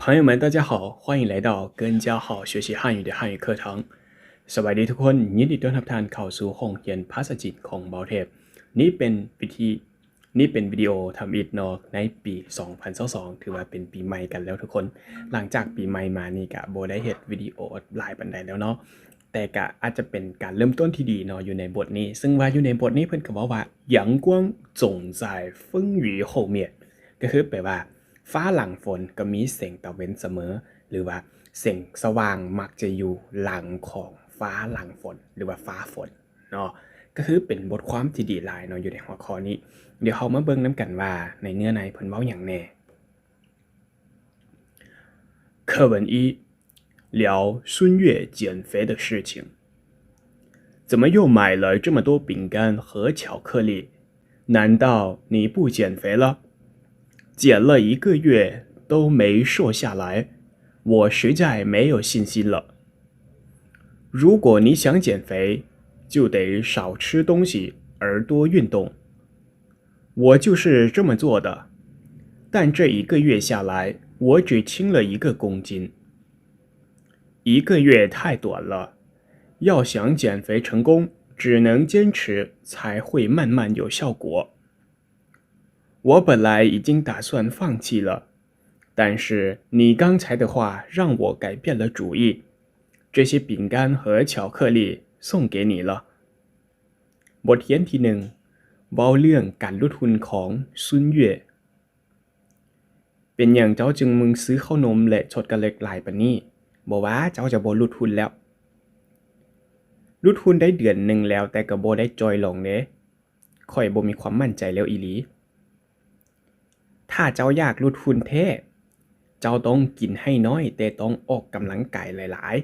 朋友们，大家好，欢迎来到跟家好学习汉语的汉语课堂。 ສະບາຍດີທຸກຄົນ, ຍິນດີຕ້ອນຮັບທ່ານເຂົ້າສູ່ຫ້ອງຮຽນພາສາຈີນຂອງເບົາເທບ. ນີ້ເປັນວິທີ ນີ້ເປັນວິດີໂອທຳອິດເນາະ ໃນປີສອງພັນຊາວສອງ ຖືວ່າເປັນປີໃໝ່ກັນແລ້ວທຸກຄົນ. ຫຼັງຈາກປີໃໝ່ມານີ້ກະບໍ່ໄດ້ເຮັດວິດີໂອຫຼາຍປານໃດແລ້ວເນາະ, ແຕ່ກະອາດຈະເປັນການເລີ່ມຕົ້ນທີ່ດີເນາະ ຢູ່ໃນບົດນີ້. ເຊິ່ງວ່າຢູ່ໃນບົດນີ້ເພິ່ນກະເວົ້າວ່າ 阳光总在风雨后面 ກະຄືແປວ່າ ຟ້າຫຼັງຝົນກໍມີແສງຕາເວັນສະເໝີ ຫຼືວ່າແສງສະຫວ່າງມັກຈະຢູ່ຫຼັງຂອງຟ້າຫຼັງຝົນ ຫຼືວ່າຟ້າຝົນເນາະ. ກໍຄືເປັນບົດຄວາມທີ່ດີຫຼາຍເນາະ ຢູ່ໃນຫົວຂໍ້ນີ້. ດຽວເຮົາມາເບິ່ງນຳກັນວ່າໃນເນື້ອໃນເພິ່ນເວົ້າຫຍັງແດ່. 课文一，聊孙悦减肥的事情。怎么又买了这么多饼干和巧克力？难道你不减肥了？减了一个月都没瘦下来，我实在没有信心了。如果你想减肥，就得少吃东西而多运动。我就是这么做的，但这一个月下来，我只轻了一个公斤。一个月太短了，要想减肥成功，只能坚持才会慢慢有效果。我本来已经打算放弃了，但是你刚才的话让我改变了主意。这些饼干和巧克力送给你了。 ບົດຮຽນທີໜຶ່ງ ເວົ້າເລື່ອງການຫຼຸດຫຸ່ນຂອງ ຊຸນເຫຍ. ເປັນຫຍັງເຈົ້າຈຶ່ງມຶງຊື້ເຂົ້າໜົມ ແລະ ຊັອກໂກແລັດຫຼາຍປານນີ້? ບໍ່ວ່າເຈົ້າຈະບໍ່ຫຼຸດຫຸ່ນແລ້ວ. ຫຼຸດຫຸ່ນໄດ້ເດືອນໜຶ່ງແລ້ວ ແຕ່ກໍບໍ່ໄດ້ຈ່ອຍລົງເດ້. ຂ້ອຍບໍ່ມີຄວາມໝັ້ນໃຈແລ້ວອີ່ຫຼີ. ຖ້າເຈົ້າຢາກຫຼຸດຫຸ່ນແທ້, ເຈົ້າຕ້ອງກິນໃຫ້ນ້ອຍ ແຕ່ຕ້ອງອອກກຳລັງກາຍຫຼາຍ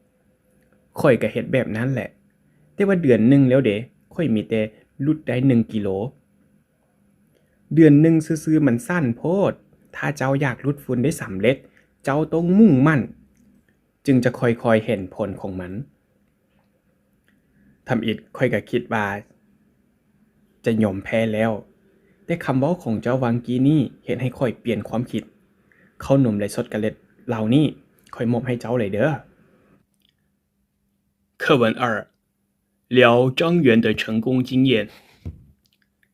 ໆ. ຂ້ອຍກໍເຮັດແບບນັ້ນແຫຼະ, ແຕ່ວ່າເດືອນໜຶ່ງແລ້ວເດ, ຂ້ອຍມີແຕ່ຫຼຸດໄດ້ໜຶ່ງກິໂລ. ເດືອນໜຶ່ງຊື່ໆມັນສັ້ນໂພດ. ຖ້າເຈົ້າຢາກຫຼຸດຫຸ່ນໄດ້ສຳເລັດ, ເຈົ້າຕ້ອງມຸ່ງໝັ້ນ, ຈຶ່ງຈະຄ່ອຍໆເຫັນຜົນຂອງມັນ. ທຳອິດຂ້ອຍກໍຄິດວ່າຈະຍອມແພ້ແລ້ວ, ແຕ່ຄຳເວົ້າຂອງເຈົ້າຫວ່າງກີ້ນີ້ເຮັດໃຫ້ຂ້ອຍປ່ຽນຄວາມຄິດ. ເຂົ້າໜົມ ແລະ ຊັອກໂກແລັດເຫຼົ່ານີ້ ຂ້ອຍມອບໃຫ້ເຈົ້າເລີຍເດີ້. 课文二，聊张元的成功经验。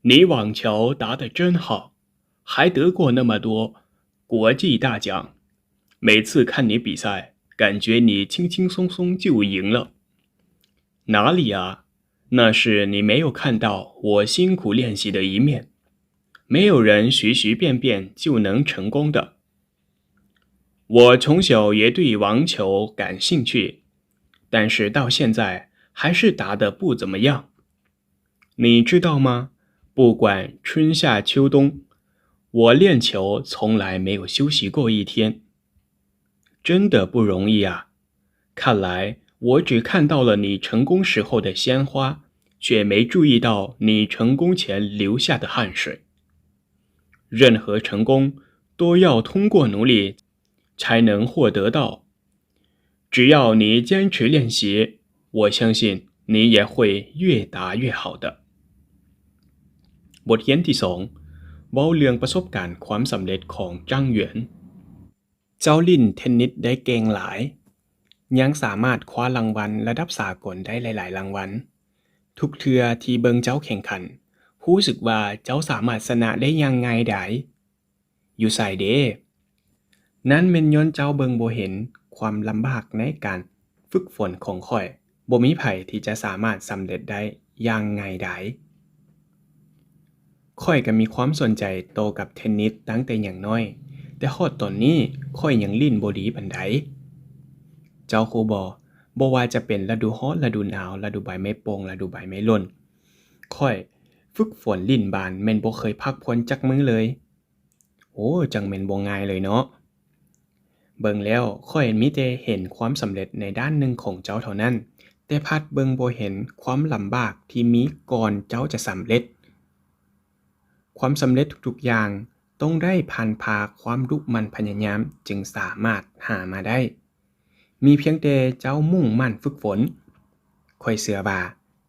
你网球打得真好，还得过那么多国际大奖。每次看你比赛，感觉你轻轻松松就赢了。哪里啊？那是你没有看到我辛苦练习的一面。没有人随随便便就能成功的。我从小也对网球感兴趣，但是到现在还是打得不怎么样。 你知道吗？不管春夏秋冬，我练球从来没有休息过一天。真的不容易啊！看来我只看到了你成功时候的鲜花，却没注意到你成功前流下的汗水。任何成功都要通过努力才能获得到。 只要你坚持练习，我相信你也会越打越好的。 ບົດຮຽນທີສອງ ເວົ້າເລື່ອງປະສົບການຄວາມສຳເລັດຂອງ ຈາງ ຫຍວນ. ເຈົ້າຫຼິ້ນເທັນນິດໄດ້ເກັ່ງຫຼາຍ, ຍັງສາມາດຄວ້າລາງວັນລະດັບສາກົນໄດ້ຫຼາຍໆລາງວັນ. ທຸກເທື່ອທີ່ເບິ່ງເຈົ້າແຂ່ງຂັນ, ຮູ້ສຶກວ່າເຈົ້າສາມາດຊະນະໄດ້ຢ່າງງ່າຍດາຍ. ຢູ່ໃສເດ? ນັ້ນແມ່ນຍ້ອນເຈົ້າເບິ່ງບໍ່ເຫັນຄວາມລຳບາກໃນການຝຶກຝົນຂອງຂ້ອຍ. ບໍ່ມີໃຜທີ່ຈະສາມາດສຳເລັດໄດ້ຢ່າງງ່າຍດາຍ. ຂ້ອຍກໍມີຄວາມສົນໃຈຕໍ່ກັບເທັນນິດຕັ້ງແຕ່ຍັງນ້ອຍ, ແຕ່ຮອດຕອນນີ້ຂ້ອຍຍັງຫຼິ້ນບໍ່ດີປານໃດ. ເຈົ້າຮູ້ບໍ່, ບໍ່ວ່າຈະເປັນລະດູຮ້ອນ, ລະດູໜາວ, ລະດູໃບໄມ້ປົ່ງ, ລະດູໃບໄມ້ຫຼົ່ນ, ຂ້ອຍຝຶກຝົນຫຼິ້ນບານແມ່ນບໍ່ເຄີຍພັກຜ່ອນຈັກມື້ເລີຍ. ໂອ້ ຈັ່ງແມ່ນບໍ່ງ່າຍເລີຍເນາະ. ເບິ່ງແລ້ວຂ້ອຍມີແຕ່ເຫັນຄວາມສຳເລັດໃນດ້ານໜຶ່ງຂອງເຈົ້າເທົ່ານັ້ນ, ແຕ່ພັດເບິ່ງບໍ່ເຫັນຄວາມລຳບາກທີ່ມີກ່ອນເຈົ້າຈະສຳເລັດ. ຄວາມສຳເລັດທຸກໆຢ່າງຕ້ອງໄດ້ຜ່ານຜ່າຄວາມດຸໝັ່ນພະຍາຍາມຈຶ່ງສາມາດຫາມາໄດ້. ມີພຽງແຕ່ເຈົ້າມຸ່ງໝັ້ນຝຶກຝົນ, ຂ້ອຍເຊື່ອວ່າ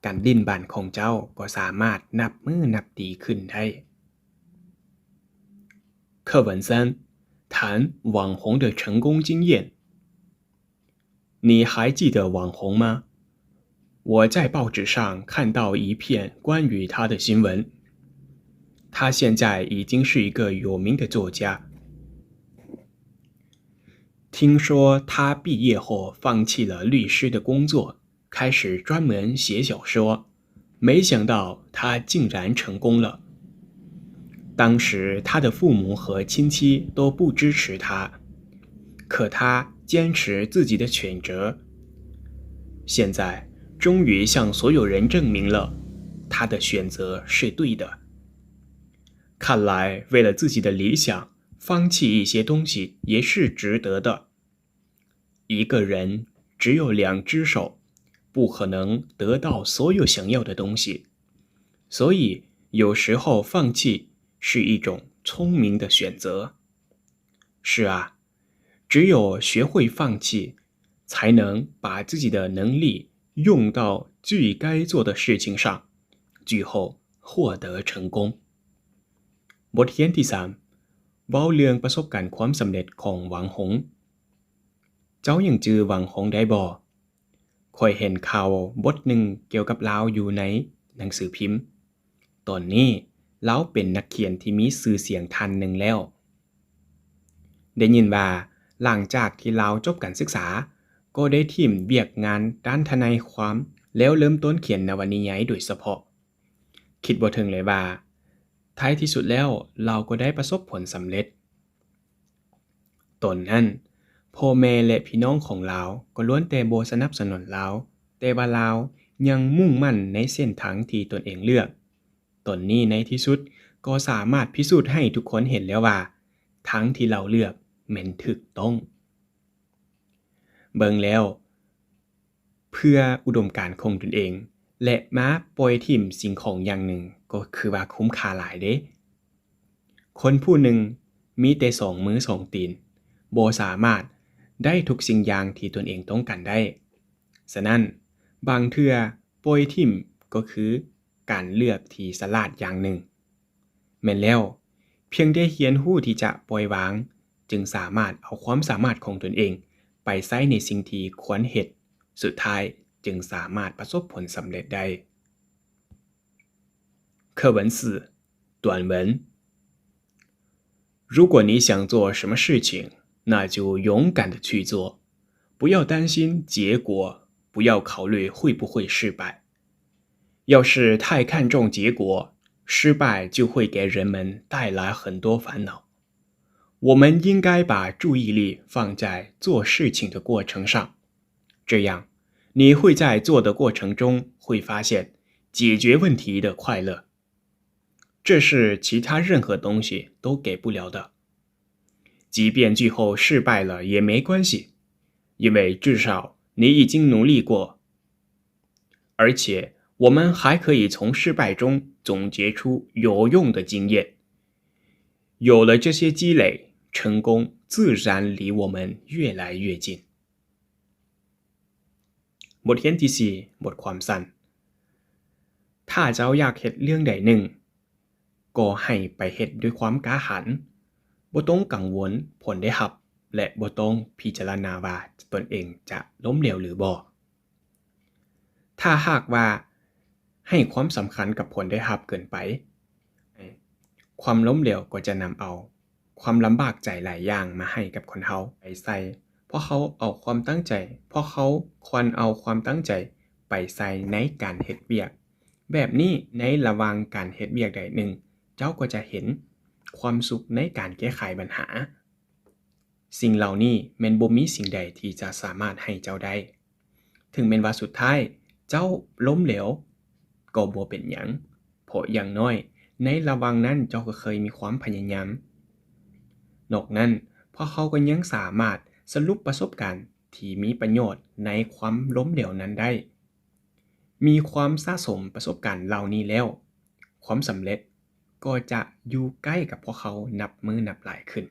ການຫຼິ້ນບານຂອງເຈົ້າກໍສາມາດນັບມື້ນັບປີຂຶ້ນໄດ້. 课文三，谈谈网红的成功经验。你还记得网红吗？我在报纸上看到一篇关于他的新闻。他现在已经是一个有名的作家。听说他毕业后放弃了律师的工作，开始专门写小说，没想到他竟然成功了。当时他的父母和亲戚都不支持他，可他坚持自己的选择。现在终于向所有人证明了他的选择是对的。看来为了自己的理想，放弃一些东西也是值得的。一个人只有两只手，不可能得到所有想要的东西，所以有时候放弃是一种聪明的选择。是啊，只有学会放弃，才能把自己的能力用到最该做的事情上，最后获得成功。บทเรียนที่สาม เว้าเรื่องประสบการณ์ความสำเร็จของหวังหง ເຈົ້າຍັງຈື່ຫວັງຫົງໄດ້ບໍ່? ຂ້ອຍເຫັນຂ່າວບົດໜຶ່ງກ່ຽວກັບລາວຢູ່ໃນໜັງສືພິມ. ຕອນນີ້ລາວເປັນນັກຂຽນທີ່ມີຊື່ສຽງທ່ານໜຶ່ງແລ້ວ. ໄດ້ຍິນວ່າຫຼັງຈາກທີ່ລາວຈົບການສຶກສາ, ກໍໄດ້ຖິ້ມວຽກງານດ້ານທະນາຍຄວາມ ແລ້ວເລີ່ມຕົ້ນຂຽນນະວະນິຍາຍໂດຍສະເພາະ. ຄິດບໍ່ເຖິງເລີຍວ່າ ທ້າຍທີ່ສຸດແລ້ວລາວກໍໄດ້ປະສົບຜົນສຳເລັດ. ຕອນນັ້ນ ພໍ່ແມ່ ແລະ ພີ່ນ້ອງຂອງລາວກໍລ້ວນແຕ່ບໍ່ສະໜັບສະໜູນລາວ, ແຕ່ວ່າລາວຍັງມຸ່ງໝັ້ນໃນເສັ້ນທາງທີ່ຕົນເອງເລືອກ. ຕອນນີ້ໃນທີ່ສຸດກໍສາມາດພິສູດໃຫ້ທຸກຄົນເຫັນແລ້ວວ່າ ທາງທີ່ລາວເລືອກແມ່ນຖືກຕ້ອງ. ເບິ່ງແລ້ວ ເພື່ອອຸດົມການຂອງຕົນເອງ ແລະ ມາປ່ອຍຖິ້ມສິ່ງຂອງຢ່າງໜຶ່ງ ກໍຄືວ່າຄຸ້ມຄ່າຫຼາຍເດ້. ຄົນຜູ້ໜຶ່ງມີແຕ່ສອງມືສອງຕີນ ບໍ່ສາມາດໄດ້ທຸກສິ່ງຢ່າງທີ່ຕົນເອງຕ້ອງການໄດ້. ສະນັ້ນ, ບາງເທື່ອປ່ອຍຖິ້ມກໍຄື ການເລືອກທີ່ສະຫຼາດຢ່າງໜຶ່ງ. ແມ່ນແລ້ວ, ພຽງແຕ່ຮຽນຮູ້ທີ່ຈະປ່ອຍວາງ, ຈຶ່ງສາມາດເອົາຄວາມສາມາດຂອງຕົນເອງໄປໃຊ້ໃນສິ່ງທີ່ຄວນເຮັດ, ສຸດທ້າຍຈຶ່ງສາມາດປະສົບຜົນສຳເລັດໄດ້. 课文四，短文。 如果你想做什么事情，那就勇敢地去做，不要担心结果，不要考虑会不会失败。要是太看重结果，失败就会给人们带来很多烦恼。我们应该把注意力放在做事情的过程上，这样你会在做的过程中会发现解决问题的快乐。 这是其他任何东西都给不了的。即便最后失败了也没关系，因为至少你已经努力过。而且我们还可以从失败中总结出有用的经验。有了这些积累，成功自然离我们越来越近。 บทเรียนที่สี่ บทความสั้น ถ้าเจ้าอยากเฮ็ดเรื่องใดหนึ่ง ก็ให้ไปเฮ็ดด้วยความกล้าหาญ บ่ต้องกังวลผลได้รับ และบ่ต้องพิจารณาว่าตนเองจะล้มเหลวหรือบ่ ถ้าหากว่าให้ความสำคัญกับผลได้รับเกินไป ความล้มเหลวก็จะนำเอาความลำบากใจหลายอย่างมาให้กับคนเฮาไปใส่ เพราะเฮาเอาความตั้งใจ เพราะเฮาควรเอาความตั้งใจไปใส่ในการเฮ็ดเวียก แบบนี้ในระหว่างการเฮ็ดเวียกใดหนึ่ง เจ้าก็จะเห็นความสุขในการแก้ไขปัญหา สิ่งเหล่านี้แม่นบ่มีสิ่งใดที่จะสามารถให้เจ้าได้ ถึงแม่นว่าสุดท้ายเจ้าล้มเหลวก็บ่เป็นหยัง เพราะอย่างน้อยในระหว่างนั้นเจ้าก็เคยมีความพยายาม นอกนั้นพวกเขาก็ยังสามารถสรุปประสบการณ์ที่มีประโยชน์ในความล้มเหลวนั้นได้ มีความสะสมประสบการณ์เหล่านี้แล้ว ความสำเร็จก็จะอยู่ใกล้กับพวกเขานับมื้อนับหลายขึ้น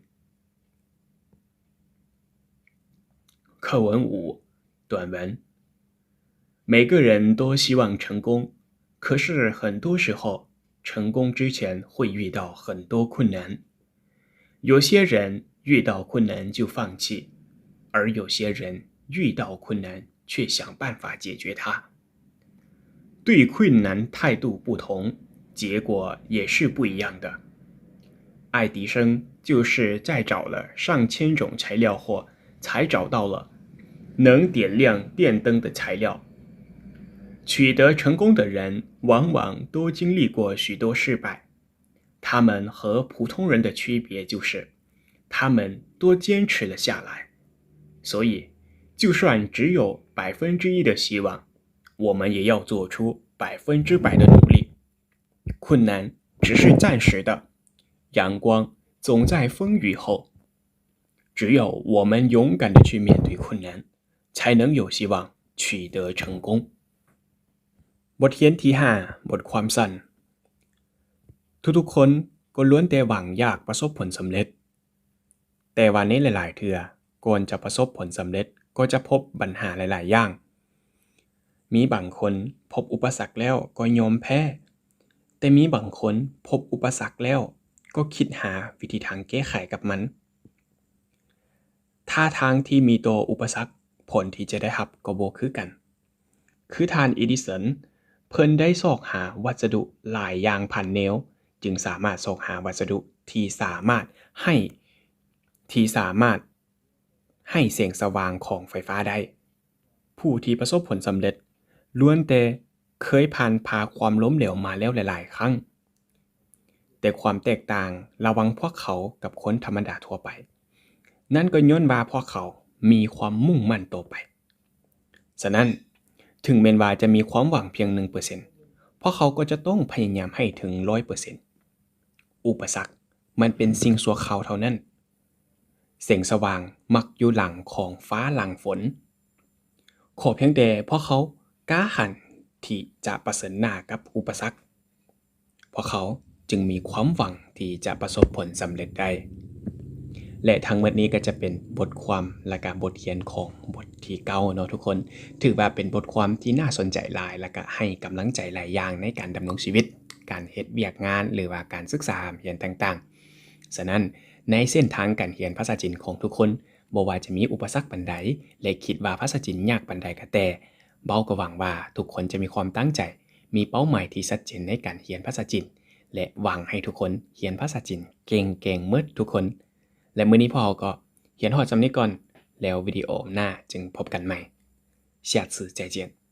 课文五，短文。每个人都希望成功，可是很多时候，成功之前会遇到很多困难。有些人遇到困难就放弃，而有些人遇到困难却想办法解决它。对困难态度不同，结果也是不一样的。爱迪生就是在找了上千种材料后，才找到了能点亮电灯的材料。取得成功的人往往都经历过许多失败，他们和普通人的区别就是，他们都坚持了下来。所以，就算只有百分之一的希望，我们也要做出百分之百的努力。困难只是暂时的，阳光总在风雨后。只有我们勇敢地去面对困难，才能有希望取得成功。 บทเรียนที่ห้า บทความสั้น ทุกๆคนก็ล้วนแต่หวังอยากประสบผลสำเร็จ แต่ว่าในหลายๆเทื่อ ก่อนจะประสบผลสำเร็จ ก็จะพบปัญหาหลายๆอย่าง มีบางคนพบอุปสรรคแล้วก็ยอมแพ้ แต่มีบางคนพบอุปสรรคแล้วก็คิดหาวิธีทางแก้ไขกับมัน ທ່າທາງທີ່ມີຕໍ່ອຸປະສັກ, ຜົນທີ່ຈະໄດ້ຮັບກໍບໍ່ຄືກັນ. ຄືທ່ານ ເອດິສັນ, ເພິ່ນໄດ້ຊອກຫາວັດສະດຸຫຼາຍຢ່າງພັນແນວ, ຈຶ່ງສາມາດຊອກຫາວັດສະດຸທີ່ສາມາດໃຫ້, ທີ່ສາມາດໃຫ້ແສງສະຫວ່າງຂອງໄຟຟ້າໄດ້. ຜູ້ທີ່ປະສົບຜົນສຳເລັດລ້ວນແຕ່ເຄີຍຜ່ານຜ່າຄວາມລົ້ມເຫຼວມາແລ້ວຫຼາຍໆຄັ້ງ. ແຕ່ຄວາມແຕກຕ່າງລະຫວ່າງພວກເຂົາກັບຄົນທຳມະດາທົ່ວໄປ ນັ້ນກໍຍ້ອນວ່າພວກເຂົາມີຄວາມມຸ່ງໝັ້ນຕໍ່ໄປ. ສະນັ້ນ, ເຖິງແມ່ນວ່າຈະມີຄວາມຫວັງພຽງໜຶ່ງເປີເຊັນ, ພວກເຂົາກໍຈະຕ້ອງພະຍາຍາມໃຫ້ເຖິງຮ້ອຍເປີເຊັນ. ອຸປະສັກມັນເປັນສິ່ງຊົ່ວຄາວເທົ່ານັ້ນ. ແສງສະຫວ່າງມັກຢູ່ຫຼັງຂອງຟ້າຫຼັງຝົນ. ຂໍພຽງແຕ່ພວກເຂົາກ້າຫານທີ່ຈະປະເຊີນໜ້າກັບອຸປະສັກ, ພວກເຂົາຈຶ່ງມີຄວາມຫວັງທີ່ຈະປະສົບຜົນສຳເລັດໄດ້. ແລະ ທັງໝົດນີ້ກໍຈະເປັນບົດຄວາມ ແລະ ກະບົດຮຽນຂອງບົດທີເກົ້າເນາະທຸກຄົນ. ຖືວ່າເປັນບົດຄວາມທີ່ໜ້າສົນໃຈຫຼາຍ ແລະ ກະໃຫ້ກຳລັງໃຈຫຼາຍຢ່າງໃນການດຳລົງຊີວິດ, ການເຮັດວຽກງານ ຫຼືວ່າການສຶກສາຮ່ຳຮຽນຕ່າງໆ. ສະນັ້ນ, ໃນເສັ້ນທາງການຮຽນພາສາຈີນຂອງທຸກຄົນ, ບໍ່ວ່າຈະມີອຸປະສັກປານໃດ ແລະ ຄິດວ່າພາສາຈີນຍາກປານໃດກໍແຕ່, ເບົາກໍຫວັງວ່າທຸກຄົນຈະມີຄວາມຕັ້ງໃຈ, ມີເປົ້າໝາຍທີ່ຊັດເຈນໃນການຮຽນພາສາຈີນ ແລະ ຫວັງໃຫ້ທຸກຄົນຮຽນພາສາຈີນເກັ່ງໆໝົດທຸກຄົນ. ແລະ ມື້ນີ້ພວກເຮົາກໍຮຽນຮອດສ່ຳນີ້ກ່ອນ, ແລ້ວວິດີໂອໜ້າຈຶ່ງພົບກັນໃໝ່. 下次再见.